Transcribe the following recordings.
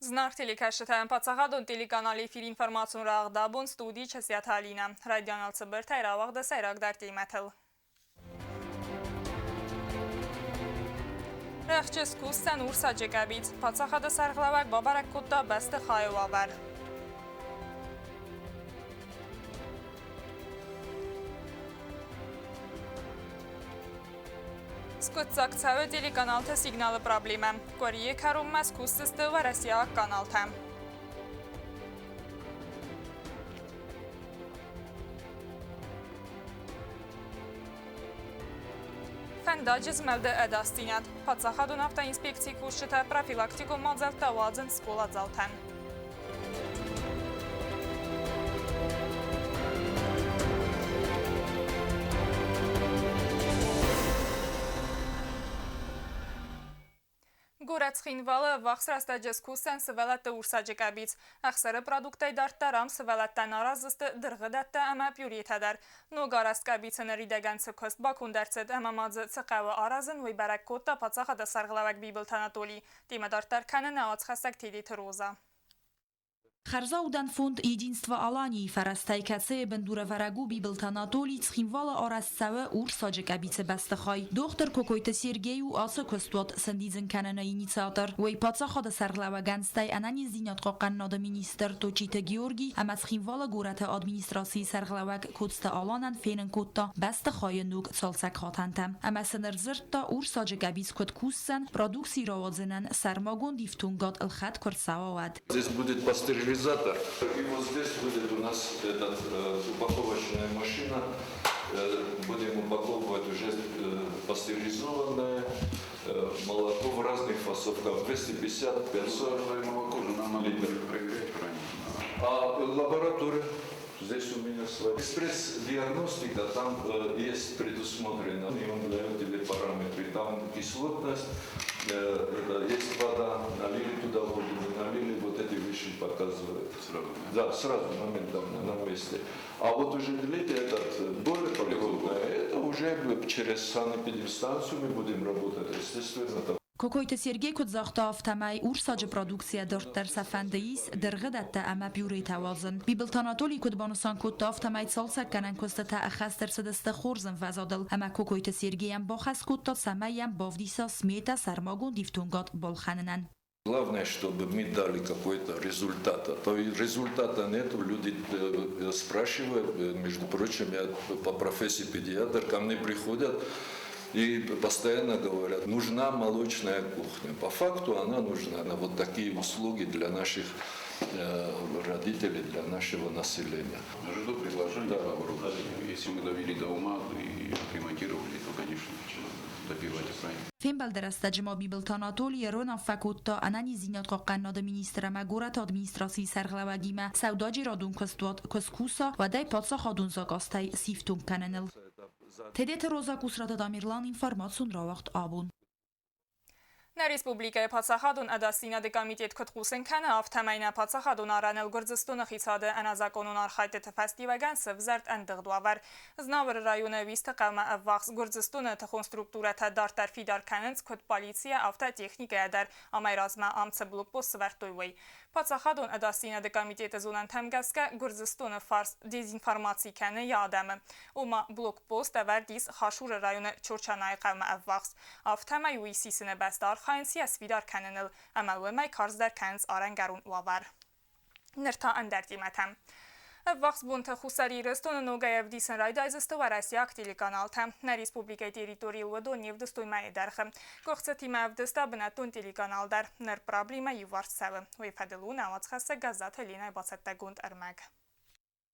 Зынаргъ телекӕсджытӕ, паддзахадон телеканал эфир информацион рӕгъд абон студийы Часиаты Алинӕ. Райдиан алцыбыртӕй рауагъды сӕйрагдӕр темӕтыл. Рӕхджы скусдзӕн урсаджы къӕбиц. Паддзахады сӕргълӕууӕг бабӕрӕг кодта бӕстыхайы уавӕр. Скъуыддзаг цӕуы телеканалты сигналы проблемӕ. Къуырийы кӕронмӕ скусдзысты уӕрӕсейаг каналтӕ. Фӕндаджы змӕлды ӕдасдзинад. Паддзахадон автоинспекцийы кусджытӕ профилактикон мадзӕлттӕ уадзынц скъоладзаутӕн. Горӕт Цхинвалы ӕввахс рӕстӕджы скусдзӕн сывӕллӕтты урсаджы къӕбиц. Ӕхсӕры продукттӕй дарддӕр ам сывӕллӕттӕн араздзысты дыргъдӕттӕ ӕмӕ пюретӕ дӕр. Ног арӕзт къӕбицы ныридӕгӕн цы куыст баконд ӕрцыд ӕмӕ ма дзы цы хъӕуы аразын, уый бӕрӕг кодта паддзахады сӕргълӕууӕг Бибылты Анатолий. Темӕ дарддӕр кӕны нӕ уацхӕссӕг Тедеты Роза. Хӕрзаудӕн фонд «Единство Алании» фӕрӕзтӕй кӕцыйы бындурӕвӕрӕг у Бибылты Анатолий, Цхинвалы арӕзт цӕуы Урсаджы къӕбицы бӕстыхай. Дохтыр Кокойты Сергей у ацы куыстуат сӕндидзын кӕныны инициатор. Уый паддзахады сӕргълӕууӕгӕн, стӕй ӕнӕниздзинад хъахъхъӕнынады министр Точиты Георгий ӕмӕ Цхинвалы горӕты администрацийы сӕргълӕууӕг Коцты Аланӕн фенын кодта бӕстыхайы ног цалцӕг хатӕнтӕ ӕмӕ сын ӕрдзырдта, Урсаджы къӕбиц куыд кусдзӕн, продукци рауадзынӕн сӕрмагонд ифтонгад ӕлхӕд куы рцӕуа, уӕд. Здесь будет пастеризатор, и вот здесь будет у нас этот упаковочная машина. Будем упаковывать уже пастеризованное молоко в разных фасовках, 250, 500 молоко же нам надо литров. проверять правильно. А лаборатория здесь у меня своя. Экспресс-диагностика там есть предусмотрена, и он дает тебе параметры. Там кислотность, это есть вода, налили туда воду, не налили, вот эти вещи показывают. Сразу, да? Да, сразу, моментально, на месте. А вот уже третий этот, более подробное, это уже через санэпидемстанцию мы будем работать, естественно. Там. Кокойты Сергей куыд загъта, афтӕмӕй урсаджы продукцийӕ дарддӕр сӕ фӕнды ис дыргъдӕттӕ ӕмӕ пюретӕ уадзын. Бибылты Анатолий куыд банысан кодта, афтӕмӕй цалцӕггӕнӕн куыстытӕ ӕххӕст ӕрцыдысты хорз ӕмвӕзадыл ӕмӕ Кокойты Сергейӕн бахӕс кодта, цӕмӕй йӕм бавдиса сметӕ сӕрмагонд ифтонгад балхӕнынӕн. Главное, чтобы мы дали какой-то результат. А то результата нету, люди спрашивают, между прочим, я по профессии педиатр, ко мне приходят и постоянно говорят, нужна молочная кухня. По факту она нужна. На вот такие услуги для наших родителей, для нашего населения. Жду предложения по оборудованию. Если мы довели до ума и отремонтировали, то, конечно, добивать правильно. Фембӕлды рӕстӕджы ма Бибылты Анатоли ӕруынаффӕ кодта ӕнӕниздзинад хъахъхъӕнынады министр ӕмӕ горӕты администрацийы сӕргълӕууӕгимӕ сӕудӕджерадон куыстуат куы скуса, уӕд ӕй паддзахадон заказтӕй сифтонг кӕныныл. Тедеты Роза Кусраты Тамерлан информацион рауагъд абон. Нӕ республикӕйы паддзахадон ӕдасдзинады комитет куыд хъусын кӕны, афтӕмӕй нӕ паддзахадон арӕныл Гуырдзыстоны хицауады ӕнӕзакъонон архайдтыты фӕстиуӕгӕн сӕвзӕрд ӕндыгъд уавӕр. Знауыры районы Уисты хъӕумӕ ӕввахс Гуырдзыстоны тыхон структурӕтӕ дарддӕр фидар кӕнынц куыд полицийӕ, афтӕ техникӕйӕ дӕр. Амӕйразмӕ ам цы блокпост сӕвӕрдтой, уый. Паддзахадон ӕдасдзинады комитеты зонӕнтӕм гӕсгӕ Гуырдзыстоны фарс дезинформаци кӕны йӕ адӕмы. Ома, блокпост ӕвӕрд ис Хашуры районы Чорчанайы хъӕумӕ ӕввахс. Афтӕмӕй уый сисыны бӕсты архайынц йӕ сфидар кӕныныл ӕмӕ уымӕй карздӕр кӕнынц арӕнгӕрон уавӕр. Ныр та ӕндӕр темӕтӕм. Ӕввахс бонты Хуссар Ирыстоны ногӕй ӕвдисын райдайдзысты уӕрӕсейаг телеканалтӕ. Нӕ республикӕйы территорийыл уыдон не вдыстой мӕйы дӕргъы. Къуыхцытимӕ ӕвдыста бынӕттон телеканал дӕр. Ныр проблемӕ иуварс цӕуы. Уый фӕдыл у нӕ уацхӕссӕг Гӕззаты Ленӕйы бацӕттӕгонд ӕрмӕг.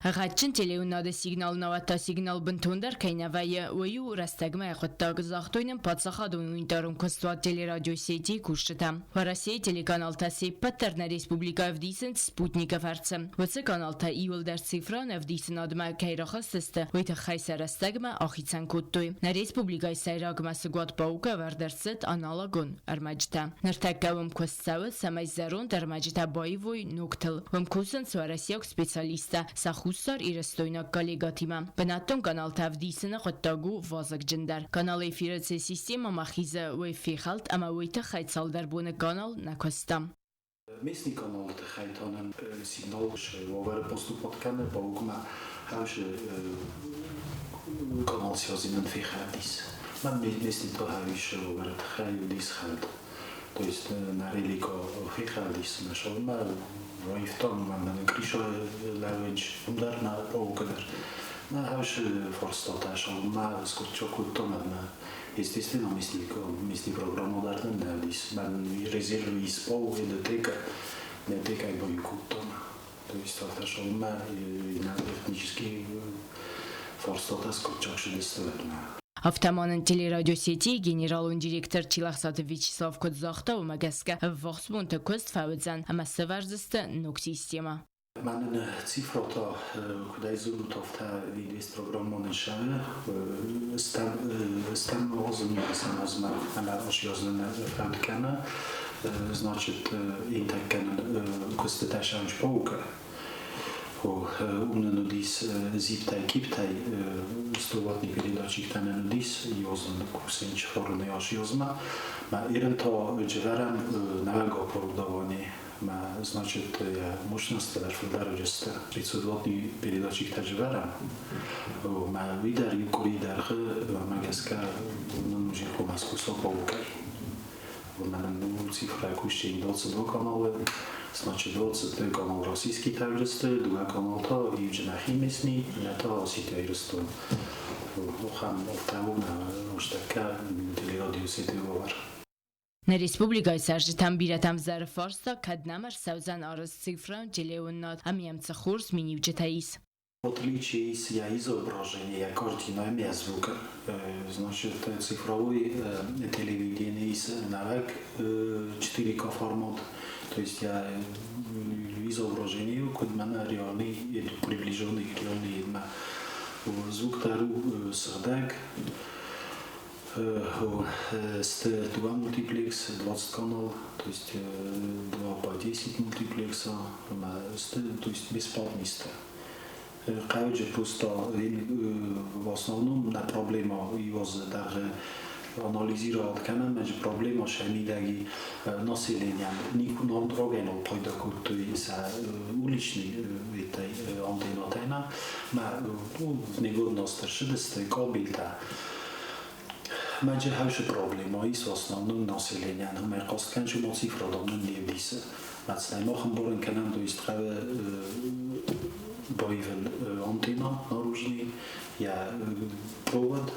Гъӕдджын телеуынады сигнал науӕд та сигнал бынтондӕр кӕй нӕ вӕййы, уый у рӕстӕгмӕйы хъуыддаг, загътой нын паддзахадон унитарон куыстуат телерадиосети-йы кусджытӕ. Уӕрӕсейы телеканалтӕ се ппӕт дӕр нӕ республикӕ ӕвдисынц спутникы фӕрцы. Уыцы каналтӕ иуылдӕр цифрон ӕвдисынадмӕ кӕй рахызтысты, уый тыххӕй сӕ рӕстӕгмӕ ахицӕн кодтой. Нӕ республикӕйы сӕйраг мӕсыгуат Баукы ӕвӕрд ӕрцыд аналогон ӕрмӕджытӕ. Ныртӕккӕ уым куыст цӕуы, цӕмӕй зӕронд ӕрмӕджытӕ баивой ногтыл. Уым кусынц уӕрӕсейаг специалисттӕ сӕ хуссар-ирыстойнаг коллегӕтимӕ. Бынӕттон каналтӕ ӕвдисыны хъуыддаг у вазыгджындӕр. Канал эфиры цы системӕмӕ хизы, уый фехӕлд ӕмӕ уый тыххӕй цалдӕр боны канал нӕ куыста. Местный каналты тыххӕй та нӕм сигнал уавӕры поступад кӕны, баугмӕ хӕусы канал связинӕн фехӕлдис. Мӕн местный та хӕуис уавӕры тыххӕй уыдис хӕлд. То есть нӕ релико фехӕлдис, нӕ сӕумӕ раивтам, мӕн Гриша лӕвӕнч, уым дӕр нӕ паука дӕр. Нӕ хӕусы фарстатӕ сӕумӕ скъуыддзаг кодтам ӕмӕ Естественно, местный программа дӕр нын нӕ уыдис. Мӕн резервы ис пол НТК бою кодтам. То есть афтӕ сӕумӕ этнический фарстатӕ скъуыддзаг цыдысты уӕдмӕ. Афтӕ ма нын телерадиосети генералон директор Чилӕхсаты Вячеслав куыд загъта, уымӕ гӕсгӕ ӕввахс бонты куыст фӕуыдзӕн ӕмӕ сӕвӕрдзысты ног системӕ. Мӕнӕн цифрӕтӕ куыдӕй дзурут, афтӕ инвестпрограммон ысӕны стӕм азы азмӕ ӕмӕ азы фӕнд кӕны, значит, интӕг кӕнын куыстытӕ сӕм паука. Уымӕн уыдис зиптӕй, киптӕй стоватный передатчиктӕ нын уыдис, ёзын кусынч форуны ас ёзмӕ. Мӕ ирын та джывӕрӕн нӕуӕг оборудование Значит, мощности дӕр фылдӕр уыдысты. Тридцатьвотный передатчиктӕ джывӕрӕм. Мӕ уый дӕр иу къуыри дӕргъы мӕ гӕсгӕ нын уже хомаскусок паукӕй. Уымӕн ну цифрӕ кусчен 22 каналы, значит 23 канал российский уыдысты, дыууӕ канал та иуджы нӕхи местный, иннӕ та Осетия Ирыстон. Охӕм афтӕ у нӕ устӕккӕ телерадиосети уавӕр. Нӕ республикӕйы цӕрджытӕм бирӕтӕм взӕры фарста, кӕд нӕм ӕрцӕудзӕн арӕзт цифрӕйон телеуынынад ӕмӕ йӕм цы хорз миниуджытӕ ис. Отличие есть я изображение, картина и звука. Значит, цифровой телевидение есть навык 4К формат. То есть я изображение, куыд мӕнӕ реальный, приближенный к реальный звук дӕр у сыгъдӕг. Сты два мультиплекс, 20 канал, то есть 2 по 10 мультиплекса, сты, то есть бесплатный сты. Хъӕуджы просто в основном нӕ проблема ивоз дӕргъы анализировать кӕнӕм, ӕз проблема сӕ мидӕги населением рагӕй нал пайда кодтой сӕ уличный этой антеннатӕй нӕ, мӕ в негодность ӕрцыдысты кабелтӕ. Мӕджы хӕусы проблема ис в основном населением, ӕмӕ хъасткӕнчы ма цифрадон не вдисы. Мӕцнӕй мах ӕмбарын кӕнӕм, то есть хъӕуы баивын антенна наружный, йӕ провод.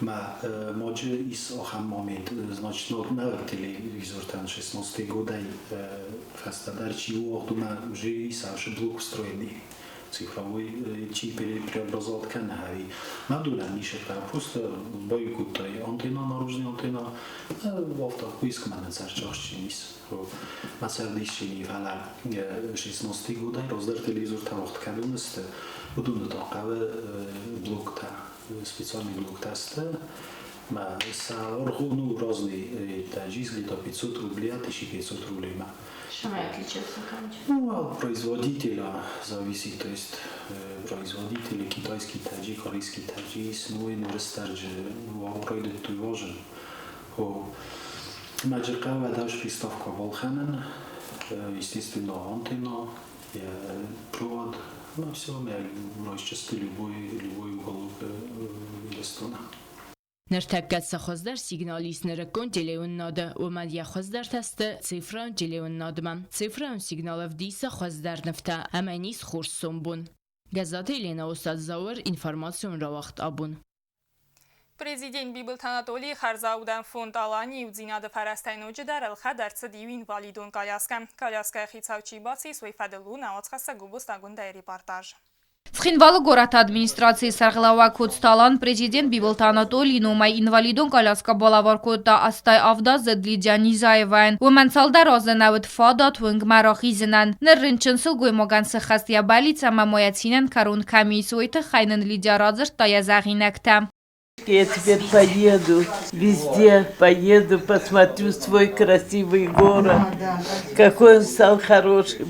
Мӕ моджы ис ахӕм момент, значит, нӕуӕг телевизортӕн 16 годӕй фӕстӕдӕр чи у, уӕд уже ис асы блок встроенный цифровой чи преобразовать кӕны ӕви мӕдурӕн ис просто баиу кодтай антенна, наружный антенна, афтӕ поиск мӕнӕ цӕрчахсджын ис. Мӕ цардисджыни, фӕлӕ 16 годӕй раздӕр телевизортӕ уагъд кӕдон сты, уыдоны та хъӕуы блоктӕ, специальный блоктӕ сты. Мӕ сӕ аргъ ну разный этажи, где-то 500 рублей, 1500 рублей. Чем отличается? Ну, от производителя зависит, то есть производители китайский таджи, корейский таджи, ну и нурстарджи, райдыдтой важен. Мӕджы хъӕуы ӕдас приставка балхӕнын, естественно, антенна, провод, ну все, райсчысты любой уголок Ирыстона. Ныртӕккӕ цы хуыздӕр сигнал ис нырыккон телеуынынады, уымӕн йӕ хуыздӕртӕ сты цифрӕйон телеуынынадмӕ. Цифрӕйон сигнал ӕвдисы хуыздӕр нывтӕ ӕмӕ йын ис хорз сомбон. Гӕззаты Еленӕ Осадзауыр, информацион рауагъд абон. Президент Бибылты Анатолийы хӕрзаудӕн фонд «Алани иудзинады» фӕрӕзтӕй ноджыдӕр ӕлхӕд ӕрцыд иу инвалидон коляскӕ. Коляскӕйы хицау чи бацис, уый фӕдыл у нӕ уацхӕссӕг Губуцты Агуындӕйы репортаж. Цхинвалы горӕты администрацийы сӕргълӕууӕг Коцты Алан президент Бибылты Анатолийы номӕй инвалидон коляскӕ балӕвар кодта 87-аздзыд Лидия Низаевайӕн. Уымӕн цалдӕр азы нӕ уыд фадат уынгмӕ рахизынӕн. Ныр рынчын сылгоймагӕн сыххӕст йӕ бӕллиц ӕмӕ ма йӕ цинӕн кӕрон кӕм ис, уый тыххӕй нын Лидия радзырдта йӕ зӕгъинӕгтӕ. Я теперь поеду везде, поеду, посмотрю свой красивый город, какой он стал хорошим,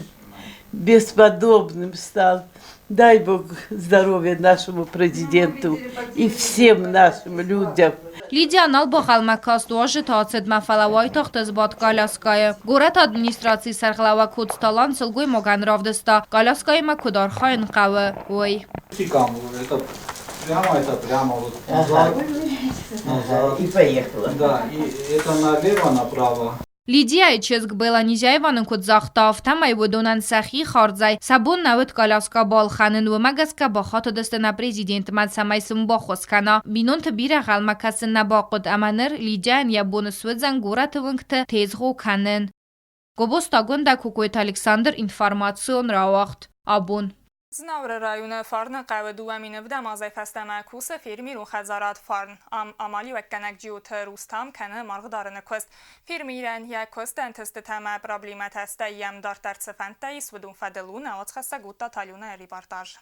бесподобным стал. Дай Бог здоровья нашему президенту и всем нашим людям. Лидия нал бахъӕлмӕ каст уазджыты ацыдмӕ, фӕлӕ уайтагъд сбадт коляскӕйы. Горӕты администрацийы сӕргълӕууӕг Коцты Алан сылгоймагӕн равдыста, коляскӕимӕ куыд архайын хъӕуы, уый. Это прямо, это прямо вот назад, назад. И поехала. Да, и это налево, направо. Лидияйы чызг Белла Низяева нын куыд загъта, афтӕмӕй уыдонӕн сӕхи хардзӕй сӕ бон нӕ уыд коляскӕ балхӕнын, уымӕ гӕсгӕ бахатыдысты нӕ президентмӕ, цӕмӕй сын баххуыс кӕна. Бинонты бирӕ ӕнхъӕлмӕ кӕсын нӕ бахъуыд ӕмӕ ныр Лидияйӕн йӕ бон суыдзӕн горӕты уынгты тезгъо кӕнын. Гобозты Агуындӕ, Кокойты Александр, информацион рауагъд. Абон. Знауыры районы Фарны хъӕуы 2007 азӕй фӕстӕмӕ кусы фермерон хӕдзарад «Фарн». Ам амалиуӕггӕнӕг Джиоты Рустам кӕны маргъдарыны куыст. Фермерӕн йӕ куыст ӕнтыстытӕ ӕмӕ проблемӕтӕ, стӕй йӕм дарддӕр цы фӕндтӕ ис, уыдон фӕдыл у нӕ уацхӕссӕг Уыдтаты Аленӕйы репортаж.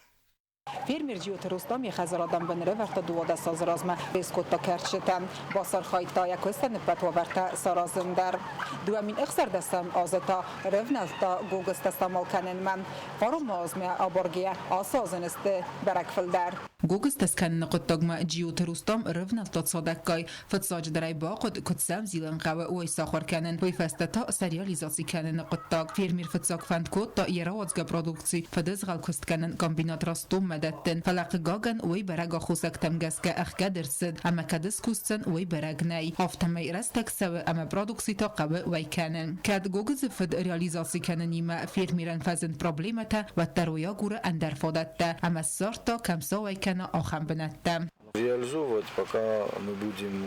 Фермер Джиоты Рустам йӕ хӕдзарадӕн бынрӕвӕрдта 12 азы размӕ. Скодта кӕрчытӕ. Бацархайдта йӕ куыстӕн ӕппӕт уавӕртӕ саразын дӕр. 2016 азы та рывнӕлдта гогызтӕ самал кӕнынмӕ. Фарон азмӕ абаргӕйӕ ацы азы сты бӕрӕг фылдӕр. Гогызтӕ скӕныны хъуыддагмӕ Джиоты Рустам рывнӕлдта цадӕггай. Фыццаджыдӕр ӕй бахъуыд, куыд сӕм зилын хъӕуы, уый сахуыр кӕнын, уый фӕстӕ та сӕ реализаци кӕныны хъуыддаг. Фермер фыццаг фӕнд кодта йӕ рауадзгӕ продукци фыдызгъӕл куыст кӕнын комбинат Ростоммӕ дӕттын, фӕлӕ хъыгагӕн, уый бӕрӕг аххосӕгтӕм гӕсгӕ ӕхгӕд ӕрцыд ӕмӕ кӕд скусдзӕн, уый бӕрӕг нӕй. Афтӕмӕй рӕстӕг цӕуы ӕмӕ продукци та хъӕуы уӕй кӕнын. Кӕд гогызы фыд реализаци кӕнынимӕ фермерӕн фӕзынд проблемӕтӕ, уӕддӕр уый агуры ӕндӕр фадӕттӕ ӕмӕ ссардта, кӕм сӕ уӕй кӕна, ахӕм бынӕттӕ. Реализовывать, пока мы будем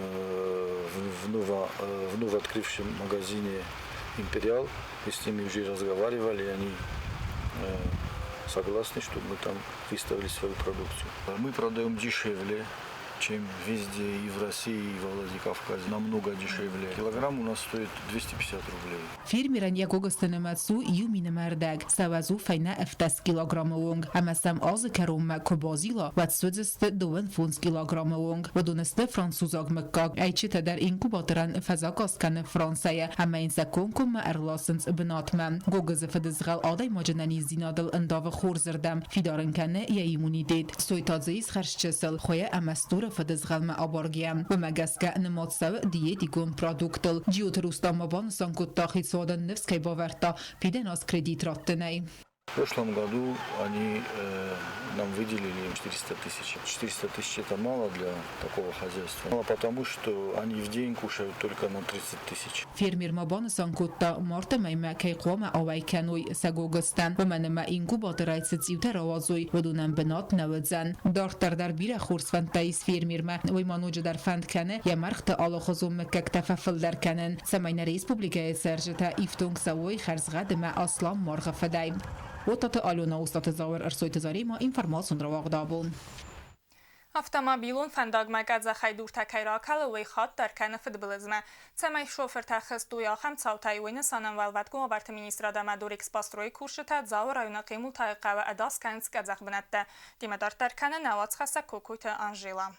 в ново, в вновь открывшем магазине «Империал». Мы с ними уже разговаривали, они согласны, чтобы мы там выставили свою продукцию. Мы продаем дешевле, чем везде и в России, и во Владикавказе. Намного дешевле. Килограмм у нас стоит 250 рублей. Фермерӕн йӕ гогызты нымӕц у иу мины ӕрдӕг, сӕуӕдз у фӕйнӕ 17 килограммы онг, ӕмӕ сӕм азы кӕронмӕ куы базила, уӕд суыдзысты 25 килограммы онг. Уыдон сты французаг мыггаг. Ӕйчытӕ дӕр инкубаторӕн фӕзаказ кӕны Францӕйӕ ӕмӕ йын сӕ комкоммӕ ӕрласынц бынатмӕ. Гогызы фыдызгъӕл адӕймаджы нӕниздзинадыл ӕндавы хорзырдӕм, фидар ын кӕны йӕ иммунитет. Сойтадзе ис хӕрзчысыл, хуыйы ӕмӕ стуры фыдызгъӕлмӕ абаргӕйӕ. Уымӕ гӕсгӕ нымад цӕуы диетикон продуктыл. Джиоты Рустам ма банысан кодта, хицауадӕн ныфс кӕй бавӕрдта фидӕн аз кредит раттынӕй. В прошлом году они нам выделили 400 тысяч. 400 тысяч это мало для такого хозяйства. Мало потому, что они в день кушают только на 30 тысяч. Фермер ма банысан кодта, марты мӕймӕ кӕй хъуамӕ ауӕй кӕной сӕ гогызтӕн, уымӕн ӕмӕ инкубаторӕй цы цъиутӕ рауадзой, уыдонӕн бынат нӕ уыдзӕн. Дарддӕр дӕр бирӕ хорз фӕндтӕ ис фермермӕ. Уый ма ноджыдӕр фӕнд кӕны йӕ мӕргъты алыхуызон мыггӕгтӕ фӕфылдӕр кӕнын, цӕмӕй нӕ республикӕйы цӕрджытӕ ифтонг цӕуой хӕрзгъӕд ӕмӕ аслам маргъы фыдӕй. Уотаты Алена, Устаты Зауыр, Ӕрсойты Заремӕ, информацион рауагъд абон. Автомобилон фӕндагмӕ къӕдзӕхӕй дуртӕ кӕй ракӕлы, уый хатт дӕр кӕны фыдбылызмӕ. Цӕмӕй шофыртӕ хызт уой ахӕм цаутӕй, уый нысанӕн Уӕлвӕткон уавӕрты министрад ӕмӕ Дорэкспострой кусджытӕ Дзауы районы Хъемултайы хъӕуы ӕдас кӕнынц къӕдзӕхбынӕттӕ. Темӕ дарддӕр кӕны нӕ уацхӕссӕг Кокойты Анжела.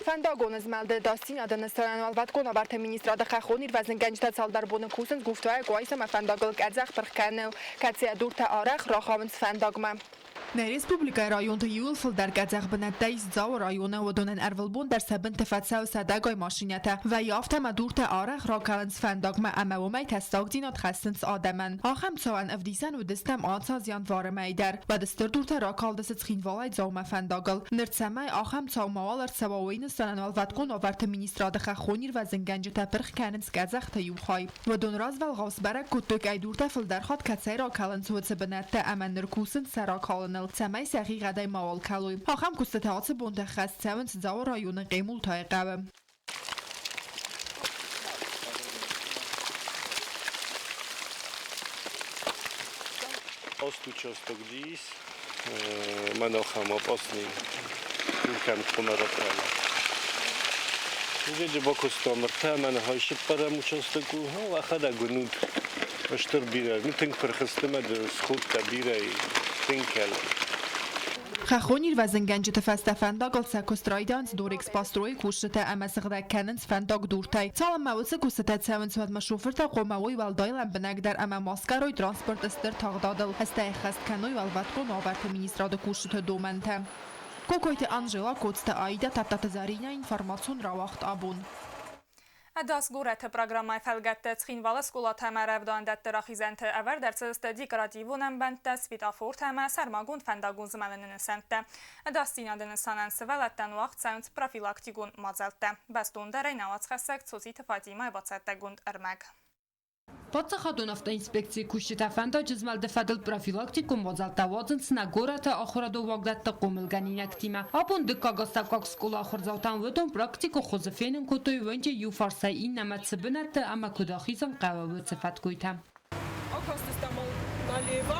Фӕндагон змӕлды ӕдасдзинады нысанӕн Уӕлвӕткон уавӕрты министрады хӕххон ирвӕзынгӕнджытӕ цалдӕр боны кусынц Гуфтуайы Къуайсамӕ фӕндагыл къӕдзӕх пырх кӕныныл, кӕцыйӕ дуртӕ арӕх рахауынц фӕндагмӕ. Нӕ республикӕйы районты иууыл фылдӕр къӕдзӕх бынӕттӕ ис Дзауы районы. Уыдонӕн ӕрвылбон дӕр сӕ бынты фӕцӕуы сӕдӕгай машинӕтӕ. Вӕййы афтӕ ӕмӕ дуртӕ арӕх ракӕлынц фӕндагмӕ ӕмӕ уымӕй тӕссагдзинад хӕссынц адӕмӕн. Ахӕм цауӕн ӕвдисӕн уыдыстӕм ацы аз январы мӕйы дӕр. Уӕд стыр дуртӕ ракалдысты Цхинвалӕй Дзаумӕ фӕндагыл. Ныр цӕмӕй ахӕм цау мауал ӕрцӕуа, уый нысанӕн Уӕлвӕткон уавӕрты министрады хӕххон ирвӕзынгӕнджытӕ пырх кӕнынц къӕдзӕхты иу хай. Уыдон развӕлгъау сбӕрӕг кодтой, къӕйдуртӕ фылдӕр хатт кӕцӕй ракӕлынц, уыцы бынӕттӕ ӕмӕ ныр кусынц сӕ ракалыныл, цӕмӕй сӕхи гъӕдӕй мауал кӕлой. Ахӕм куыстытӕ ацы бонты ӕххӕст цӕуынц Дзауы районы Хъемултайы хъӕуы. Аст участок дис, мӕн ахӕм опасный кӕм хъуымӕ Уыдеджы бакуыстам ӕртӕ мӕн хай цыппӕрӕм участок у, ахӕдӕг уынут стыр бирӕ, ну тынг пырх сты мӕ сходтӕ бирӕ тынг кӕлы. Хӕххон ирвӕзынгӕнджыты фӕстӕ фӕндагыл сӕ куыст райдайынц Дорэкспострой-ы кусджытӕ ӕмӕ сыгъдӕг кӕнынц фӕндаг дуртӕй. Цалынмӕ уыцы куыстытӕ цӕуынц, уӕдмӕ шофыртӕ хъуамӕ уой уӕлдай лӕмбынӕгдӕр ӕмӕ ма скъӕрой транспорты стыр тагъдадыл, стӕй ӕххӕст кӕной уӕлвӕткон уавӕрты министрады кусджыты домӕнтӕ. Кокойты Анжела, Коцты Аидӕ, Тадтаты Зӕринӕ, информацион рауагъд Абон. Ӕдас горӕты программӕйы фӕлгӕтты Цхинвалы скъолатӕ ӕмӕ рӕвдауӕндӕтты рахизӕнты ӕвӕрд ӕрцыдысты декоративон ӕмбӕндтӕ, светофортӕ ӕмӕ сӕрмагонд фӕндагон змӕлыны нысӕнттӕ. Ӕдасдзинады нысанӕн сывӕллӕттӕн уагъд цӕуынц профилактикон мадзӕлттӕ. Бӕстондӕрӕй нӕ уацхӕссӕг Цоциты Фатимӕйы бацӕттӕгонд ӕрмӕг. Паддзахадон автоинспекцийы кусджытӕ фӕндаджы змӕлды фӕдыл профилактикон мадзӕлттӕ уадзынц нӕ горӕты ахуырадон уагдӕтты хъомылгӕнинӕгтимӕ. Абон дыккаг астӕуккаг скъола ахуырдзаутӕн уыдон практикон хуызы фенын кодтой уынджы иу фарсӕй иннӕмӕ цы бынӕтты ӕмӕ куыд ахизын хъӕуы, уыцы фӕткойтӕ. Акастыстӕм налево,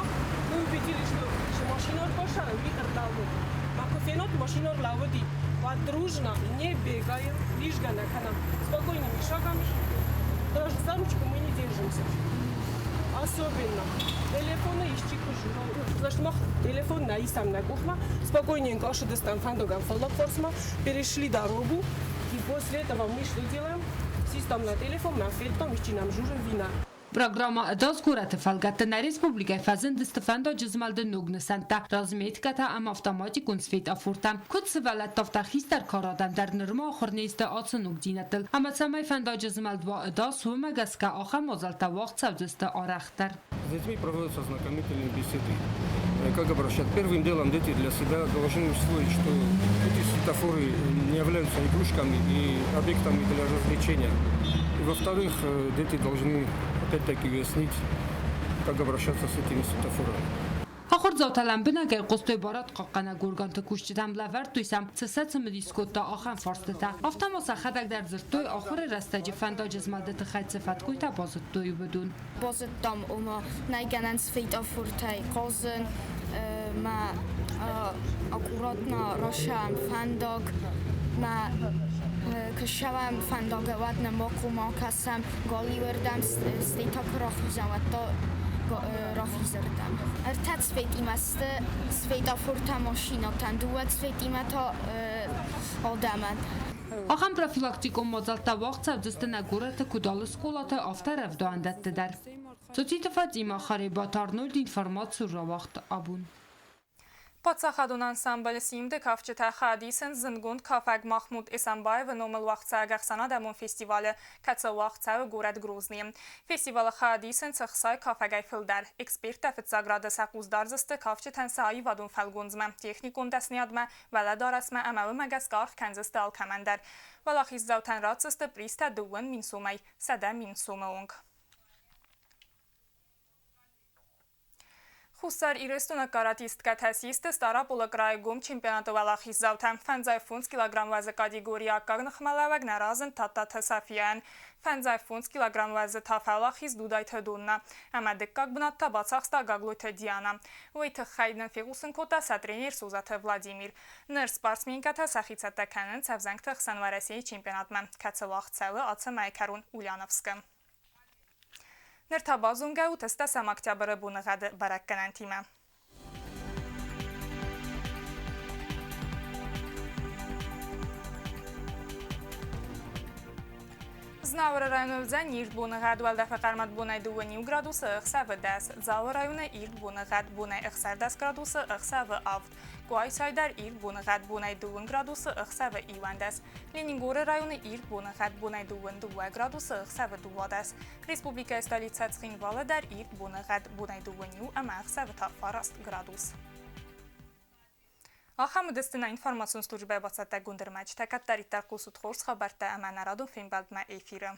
мы увидели, что машина ӕрбашара, уый ӕрлӕууыд. Ма куы фенот, машина ӕрлӕууыди, уӕд дружно, не бегаем, лизгӕ нӕ кӕнӕм, спокойными шагами, даже за ручку мы не держимся. Особенно телефоны исчи куы Значит, мах телефон нӕ исӕм нӕ къухмӕ, спокойненько ошыдыстӕм фӕндагӕн фаллаг фарсмӕ, перешли дорогу, и после этого мы что делаем? Систам на телефон, мӕ федтам, исчи нам жужы вина. Программӕ Ӕдас горӕты фӕлгӕтты нӕ республикӕйы фӕзындысты фӕндаджы змӕлды ног нысӕнттӕ, разметкӕтӕ ӕмӕ автоматикон светофортӕ. Куыд сывӕллӕттӕ, афтӕ хистӕр кары адӕм дӕр нырма ахуыр не сты ацы ногдзинӕдтыл. Ӕмӕ цӕмӕй фӕндаджы змӕлд уа ӕдас, уымӕ гӕсгӕ ахӕм мадзӕлттӕ уагъд цӕудзысты арӕхдӕр. С детьми проводятся ознакомительные беседы. Как обращать? Первым делом дети для себя должны усвоить, что эти светофоры не являются игрушками и объектами для развлечения. И во-вторых, дети должны опять-таки уяснить, как обращаться с этими светофорами. Ахуырдзаутӕ лӕмбынӕгӕй хъуыстой барадхъахъхъӕнӕг органты кусджытӕм, лӕвӕрдтой сӕм, цы сӕ цымыдис кодта, ахӕм фарстытӕ. Афтӕ ма сӕхӕдӕг дӕр дзырдтой, ахуыры рӕстӕджы фӕндаджы змӕлды тыххӕй цы фӕткойтӕ базыдтой, уыдон. Базыдтам, ома нӕй гӕнӕн светофортӕй хъазын, мӕ аккуратно расӕм фӕндаг, мӕ куы ссӕуӕм фӕндагыл, уӕд нӕ ма хъуамӕ кӕсӕм галиуырдӕм, стӕй та куы рахизӕм, уӕд та рахизырдӕм. Ӕртӕ цветимӕ сты светофортӕ машинӕтӕн, дыууӕ цветимӕ та адӕмӕн. Ахӕм профилактикон мадзӕлттӕ уагъд цӕудзысты нӕ горӕты куыд алы скъолаты, афтӕ рӕвдауӕндӕтты дӕр. Цоциты Фатимӕ, Харебаты Арнольд информаци рауагъта абон. Паддзахадон ансамбль «Симд-ы» кафджытӕ хайад зындгонд кафӕг Махмуд Эсамбаевы номыл уагъдцӕуӕг ӕхсӕнадӕмон фестивалы, кӕцы уагъд цӕуы горӕт Грозныйы. Фестивалы хайад исынц ӕхсай кафӕгӕй фылдӕр. Эксперттӕ фыццаг рады сӕ хъус дардзысты кафджытӕн сӕ аивадон фӕлгондзмӕ, техникон дӕсныйадмӕ, уӕлӕдарӕсмӕ ӕмӕ уымӕ гӕсгӕ аргъ кӕндзысты алкӕмӕн дӕр. Уӕлахиздзаутӕн ратдзысты призтӕ 2000 сомӕй 100 000 сомы онг. Хуссар Ирыстоны каратисткӕтӕ систы Стъараполы крайы гом чемпионаты уӕлахиздзаутӕ. 55 килограмм уӕзы категорийы аккаг ныхмӕлӕууӕг нӕ разынд Тадтаты Софияйӕн. 55 килограмм уӕзы та фӕуӕлахиз Дудайты Донна. Ӕмӕ дыккаг бынат та бацахста Гаглойты Диана. Уый тыххӕй нын фехъусын кодта сӕ тренер Созаты Владимир. Ныр спортсменкӕтӕ сӕхи цӕттӕ кӕнынц ӕвзӕнгты хсӕн Уӕрӕсейы чемпионатмӕ, кӕцы уагъд цӕуы ацы мӕйы кӕрон Ульяновскы. Ныр та базонгӕ ут ӕстӕсӕм октябры боныгъӕды бӕрӕггӕнӕнтимӕ. Знауыры районы уыдзӕн ирд боныгъӕд, уӕлдӕфы хъӕрмад бонӕй 2 градусы, ӕхсӕвы 10. Дзауы районы ирд боныгъӕд, бонӕй 16 градусы, ӕхсӕвы 7. Къуайсайы дӕр ирд боныгъӕд, бонӕй 2 градусы, ӕхсӕвы 11. Ленингоры районы ирд боныгъӕд, бонӕй 2 градусы, ӕхсӕвы 12. Республикӕйы столицӕ Цхинвалы дӕр ирд боныгъӕд, бонӕй 2 ӕмӕ ӕхсӕвы та 9 градус. Ахӕм уыдысты нӕ информацион службӕйы бацӕттӕгонд ӕрмӕджытӕ. Кӕддӕриддӕр хъусут хорз хабӕрттӕ ӕмӕ нӕ радон фембӕлдмӕ эфиры.